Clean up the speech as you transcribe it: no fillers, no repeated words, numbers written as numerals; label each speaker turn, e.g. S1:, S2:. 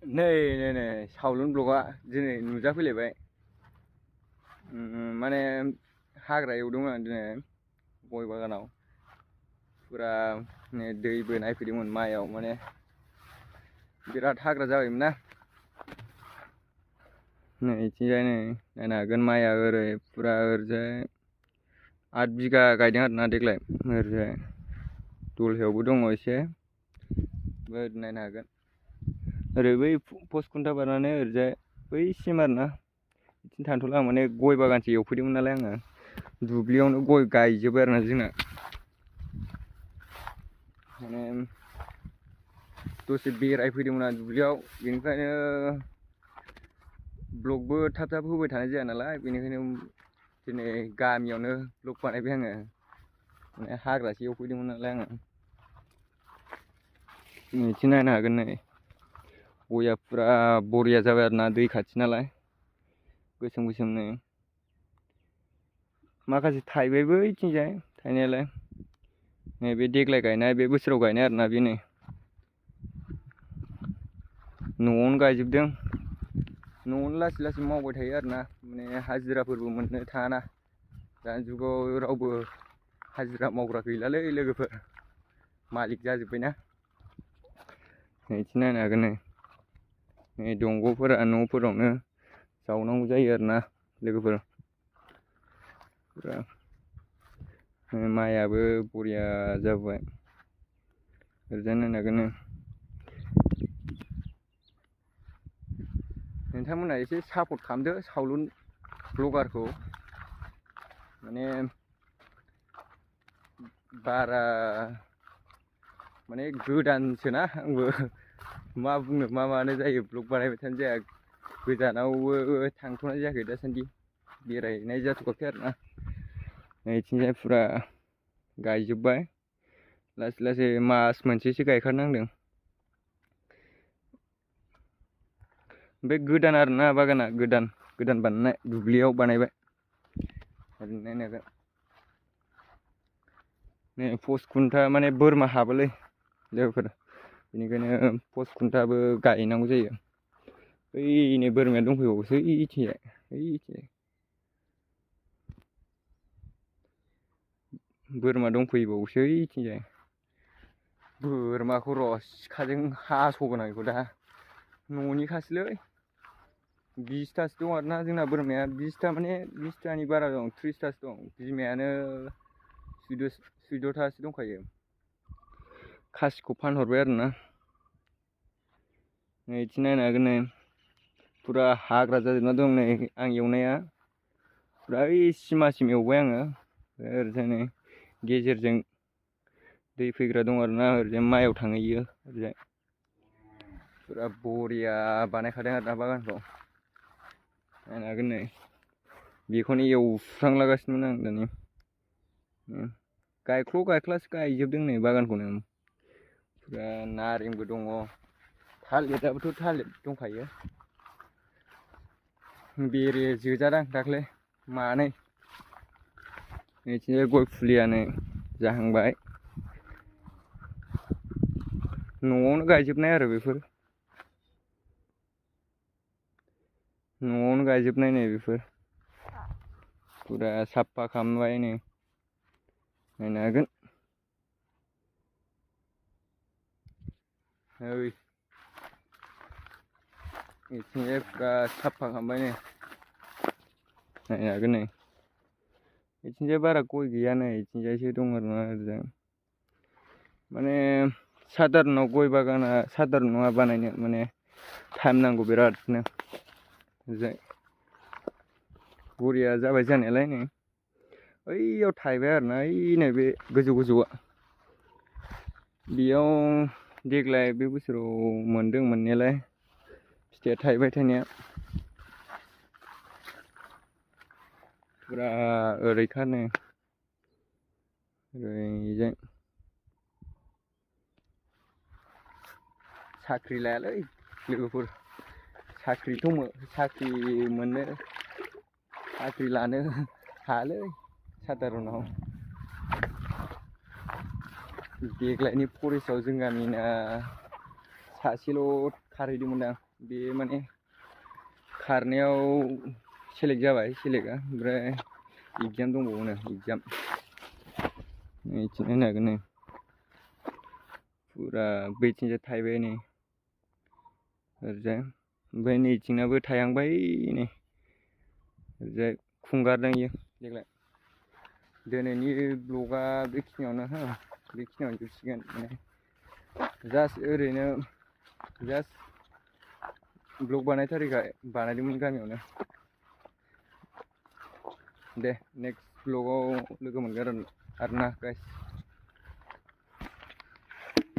S1: नै सावलुन ब्लगा दिनै नुजाफैलायबाय। माने हाग्रा एवदोंमोन आं दिनै गय बागानाव फुरा दैबो नायफैदोंमोन माइआव माने बिराद हाग्रा जाबायमोन ना। नै इथिंजाय नै नायनो हागोन माइआ ओरै फुरा ओरैजाय 8 बिगा गायदों आरोना देग्लाय। ओरैजाय दलहायावबो दङ एसे नायनो हागोन। ओरै बै पस्ट खुन्था बारनानै ओरैजाय बैसिम आरोना बिथिं थांथ'ला आं माने गय बागानसो एवफैदोंमोन नालाय आङो दुब्लियावनो गय गायजोब्बाय आरोना जोंना। माने दसे बेरायफैदोंमोन आं दुब्लियाव, बेनिखायनो ब्लगबो थाब थाब होबाय थानाय जाया नालाय, बेनिखायनो दिनै गामियावनो ब्लग बानायबाय आङो। माने हाग्रासो एवफैदोंमोन नालाय आङो। बिथिं नायनो हागोन नै गया फुरा बरिया जाबाय आरोना, दै खाथि नालाय गोसोम गोसोमनो। माखासे थाइबायबो इथिंजाय थाइनायालाय। नैबे देग्लाय गायनाय, बे बोसोराव गायनाय आरोना बे नै न'आवनो गायजोबदों। न'आवनो लासै लासै मावबाय थायो आरोना, माने हाजिराफोरबो मोननो थाङाना दानि जुगाव। रावबो हाजिरा मावग्रा गैलालै लोगोफोर, मालिक जाजोब्बायना। बिथिं नायनो हागोन नै दंग'फोरा न'फोरावनो जावनांगौ जायो आरोना लोगोफोर। माइआबो बरिया जाबाय। ओरैजाय नायनो हागोन नोंथांमोना एसे सापर्ट खालामदो सावलुन ब्लगारखौ। माने बारा माने गोदानसोना आंबो, मा बुंनो मा मानो जायो, ब्लग बानायबाय थानाय जाया। गोजानावबो थांथ'नाय जायाखै दासान्दि, बेरायहैनाय जाथ'वाखै आरोना। नैथिंजाय फुरा गायजोब्बाय, लासै लासै मास मोनसेसो गायखानांदों। बे गोदान आरोना बागाना, गोदान बानायनाय, दुब्लियाव बानायबाय। ओरैनो नायनो हागोन नै पस्ट खुन्था, माने बोरमा हाबोलै लोगोफोर, बेनिखायनो पस्ट खुन्थाबो गायनांगौ जायो। नै बोरमाया दंफैबावोसो ओइथिंजाय बोरमा दंफैबावोसो ओइथिंजाय। बोरमाखौ र' सिखाजों हास'गोन आं बेखौ दा। न'निखासोलै 20थासो दं आरोना जोंना बोरमाया। 20था माने 20थानि बारा दं, 30थासो दं। बिमायानो 14थासो दंखायो। खासिखौ फानहरबाय आरोना। नै इथिं नायनो हागोन नै फुरा हाग्रा जाजोबना दं नै आं एवनाया। फुरा ओइ सिमासिम एवबाय आङो। ओरैजाय नै गेजेरजों दै फैग्रा दं आरोना, ओरैजाय माइआव थांहैयो ओरैजाय। फुरा बरिया बानायखादों आरोना बागानखौ। नायनो हागोन नै बेखौनो एवस्रांलागासिनोमोन आं दानि। गायख्लासो गायजोबदों नै बागानखौनो। फुरा नारेंबो दङ, थालिराबोथ' थालिर दंखायो। बेरे जोजादों दाख्लै मानै। बिथिंजाय गय फुलियानो जाहांबाय। न'आवनो गायजोबनाय आरो बेफोर, न'आवनो गायजोबनाय नै बेफोर। फुरा साफा खालामबाय नै नायनो हागोन। बिथिंजाय फुरा साफा खालामबाय नै नायनो हागोन नै। बिथिंजाय बारा गय गैया नै, बिथिंजायसो दं आरोना ओरैजाय। माने साधारनाव गय बागाना साधारन नङा बानायनो, माने टाइम नांगौ बिरादनो। ओरैजाय बरिया जाबाय जानायालाय नै ओइयाव थायबाय आरोना, ओइ नै बे गोजौआ बेयाव देग्लाय बे बोसोराव मोनदों मोननायालाय, फिथाइया थायबाय थायनाया। फुरा ओरैखा नै ओरैजाय साख्रि लायालै लोगोफोर, साख्रि मोननो, साख्रि लानो हायालै साधारनाव। देग्लायनि फरेस्टआव जों गामिना सासेल' खारहैदोंमोन आं। बे माने खारनायाव सेलेक्ट जाबाय सेलेक्टआ ओमफ्राय एगजाम दंबावोनो एगजाम बिदिनो नायनो हागोन नै फुरा बैथिंजाय थाहैबाय नै ओरैजाय ओमफ्राय नैथिंनाबो थायहांबाय नै ओरैजाय खुंगारदों इयो देग्लाय दिनैनि ब्लगा बेखिनियावनो बेखिनियावनो जोबसिगोन माने जास्ट ओरैनो जास्ट ब्लग बानायथारिखाय बानायदोंमोन गामियावनो दे नेक्स्ट ब्लगाव लोगो मोनगोन आरोना गाइस